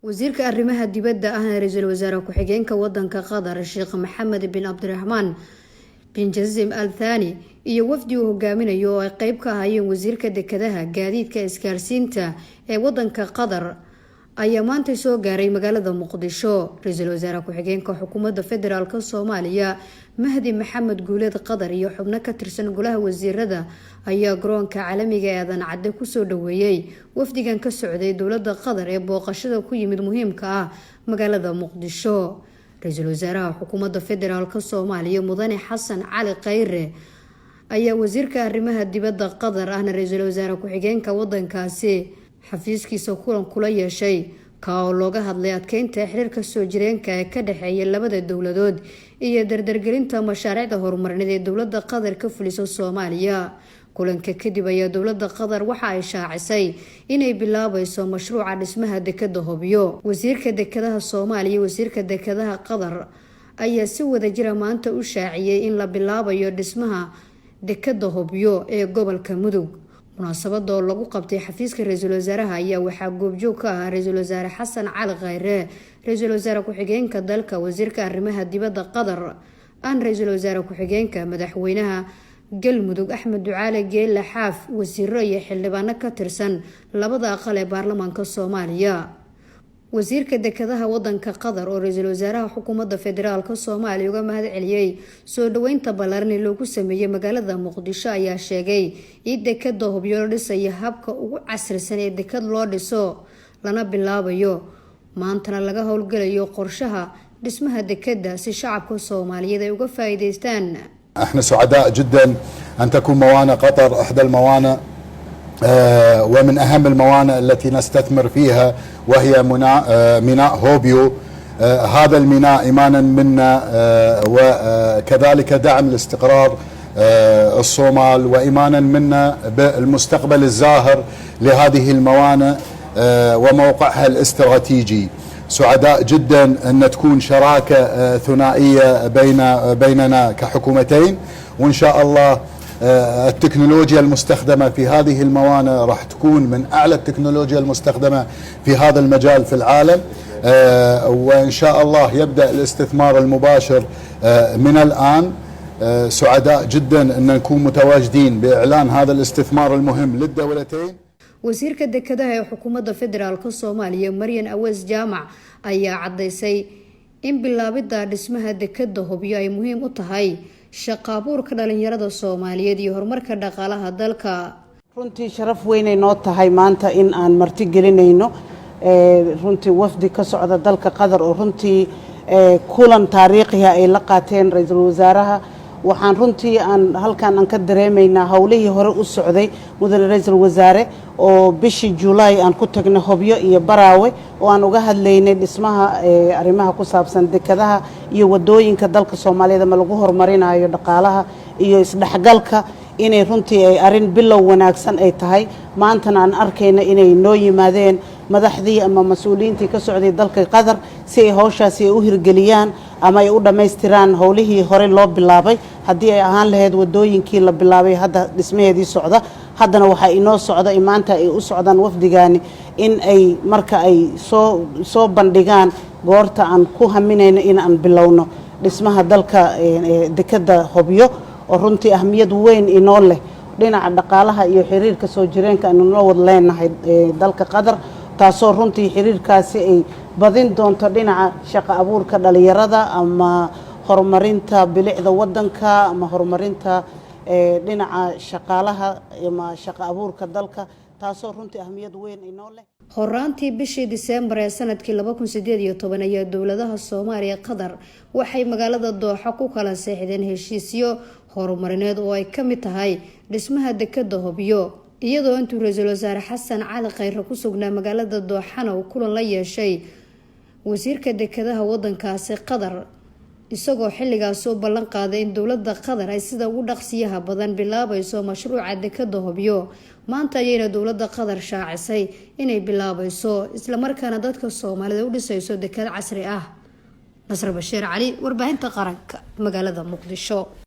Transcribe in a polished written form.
Wasiirka arrimaha dibadda ahna ra-iisul wasaare ku-xigeenka wadanka Qatar, Sheekh Maxamed bin Cabdiraxmaan bin Jasim Al Thani, iyo wafdi uu hogaaminayo oo ay qeyb ka ahaayeen wasiirka dekedaha, gaadiidka, isgaarsiinta ee wadanka Qatar, ayaa maanta soo gaaray magaalada Muqdisho. Ra-iisul wasaare ku-xigeenka xukuumadda federaalk Soomaaliya, Mahdi Maxamed Guuleed Qadar, iyo xubno ka tirsan golaha wasiirada ayaa garoonka caalamiga ee Aadan Cadde kusoo dhaweeyey wafdigan ka socday dowladda Qatar ee booqashada ku yimid muhiimka ah magaalada Muqdisho. Ra-iisul wasaaraha xukuumadda federaalk Soomaaliya, Mudane Xasan Cali Khayre, ayaa wasiirka arrimaha dibadda Qatar ahna ra-iisul wasaare ku-xigeenka wadankaasi xafiiskiisa kulan kula yeeshay, ka oo looga hadlay adkeynta xiriirka soo jireenka ee ka dhexeeya labada dowladood iyo dardargelinta mashaariicda horumarineed ee dowladda Qatar ka fuliso Soomaaliya. Kulanka kadib ayaa dowladda Qatar waxa ay shaacisay inay bilaabayso mashruuca dhismaha dekada Hobyo. Wasiirka dekedaha Soomaaliya, wasiirka dekedaha Qatar ayaa si wadajira maanta u shaaciyey in la bilaabayo dhismaha dekada Hobyo ee gobolka Mudug. Munaasabada oo lagu qabtay xafiiska ra-iisul wasaaraha ayaa waxaa goobjoog ka ahaa ra-iisul wasaare Xasan Cali Khayre, ra-iisul wasaare ku-xigeenka dalka, wasiirka arrimaha dibadda Qatar aan ra-iisul wasaare ku-xigeenka, madaxweynaha Galmudug Axmed Ducaale Geelle Xaaf, wasiiro iyo xildhibaano ka tirsan labada aqal ee baarlamaanka Soomaaliya. Wasiirka dekedaha wadanka Qatar oo ra-iisul wasaaraha xukuumadda federaalk Soomaaliya uga mahad celiyey soo dhaweynta ballaaran ee loogu sameeyey magaalada Muqdisho ayaa sheegay in dekada Hobyo la dhisayo habka ugu casrisan ee dekad loo dhiso, lana bilaabayo maantana laga howlgalayo qorshaha dhismaha dekada si shacabka Soomaaliyeed ay uga faa-iideystaan. احنا سعداء جدا ان تكون موانئ قطر احدى الموانئ ومن اهم الموانئ التي نستثمر فيها، وهي ميناء هوبيو. هذا الميناء ايمانا منا وكذلك دعم لاستقرار الصومال وايمانا منا بالمستقبل الزاهر لهذه الموانئ وموقعها الاستراتيجي. سعداء جدا ان تكون شراكه ثنائيه بيننا كحكومتين، وان شاء الله التكنولوجيا المستخدمه في هذه الموانئ راح تكون من اعلى التكنولوجيا المستخدمه في هذا المجال في العالم، وان شاء الله يبدا الاستثمار المباشر من الان. سعداء جدا ان نكون متواجدين باعلان هذا الاستثمار المهم للدولتين. Wasiirka dekedaha ee xukuumadda federaalk Soomaaliya, Maryan Aweys Jaamac, ayaa caddaysay in bilaabidda dhismaha dekada Hobyo ay muhiim u tahay shaqaabuurka dhalinyarada Soomaaliyeed iyo horumarka dhaqaalaha dalka. Runtii sharaf weynay noo tahay maanta in aan marti gelinayno runtii wafdi ka socda dalka Qatar oo runtii kulan taariikhiha ay la qaateen ra-iisul wasaaraha. Waxaan runtii aan halkan aan ka dareemaynaa howlihii hore u socday, mudane ra-iisul wasaare, oo bishii Julaay aan ku tagnay Hobyo iyo Baraawe oo aan uga hadlaynay dhismaha arrimaha ku saabsan dekadaha iyo wadooyinka dalka Soomaaliyeed ama lagu horumarinayo dhaqaalaha iyo isdhexgalka, inay runtii ay arrin bilow wanaagsan ay tahay. Maantana aan arkayna inay noo yimaadeen madaxdii ama mas-uuliyiintii ka socday dalka Qatar si ay howshaasi ay u hirgeliyaan ama ay u dhammaystiraan howlihii hore loo bilaabay, haddii ay ahaan lahayd wadooyinkii la bilaabay, hadda dhismaheedii socda. Haddana waxaa inoo socda, maanta ay u socdaan wafdigaani in ay marka ay soo bandhigaan goorta aan ku haminayno in aan bilowno dhismaha dalka dekadda Hobyo, oo runtii ahmiyad weyn inoo leh dhinaca dhaqaalaha iyo xiriirka soo jireenka aynu noo wada leenahay dalka Qatar, taasoo runtii xiriirkaasi ay badin doonto dhinaca shaqo abuurka dhalinyarada ama horumarinta bilicda wadanka ama horumarinta dhinaca shaqaalaha ama shaqo abuurka dalka, taasoo runtii ahmiyad weyn inoo leh. Horaantii bishii Diseembar ee sanadkii 2018 ayaa dowladaha Soomaaliya, Qatar waxay magaalada Dooxa ku kala seexdeen heshiisyo horumarineed oo ay ka mid tahay dhismaha dekada Hobyo, iyadoo intuu ra-iisul wasaare Xasan Cali Khayre ku sugnaa magaalada Dooxana uu kulan la yeeshay wasiirka dekedaha wadankaasi Qatar, isagoo xilligaas u ballan qaaday in dowladda Qatar ay sida ugu dhaqsiyaha badan bilaabayso mashruuca dekada Hobyo. Maanta ayayna dowladda Qatar shaacisay inay bilaabayso, islamarkaana dadka Soomaalida u dhisayso dekad casri ah. Nasr Bashiir Cali, warbaahinta qaranka, magaalada Muqdisho.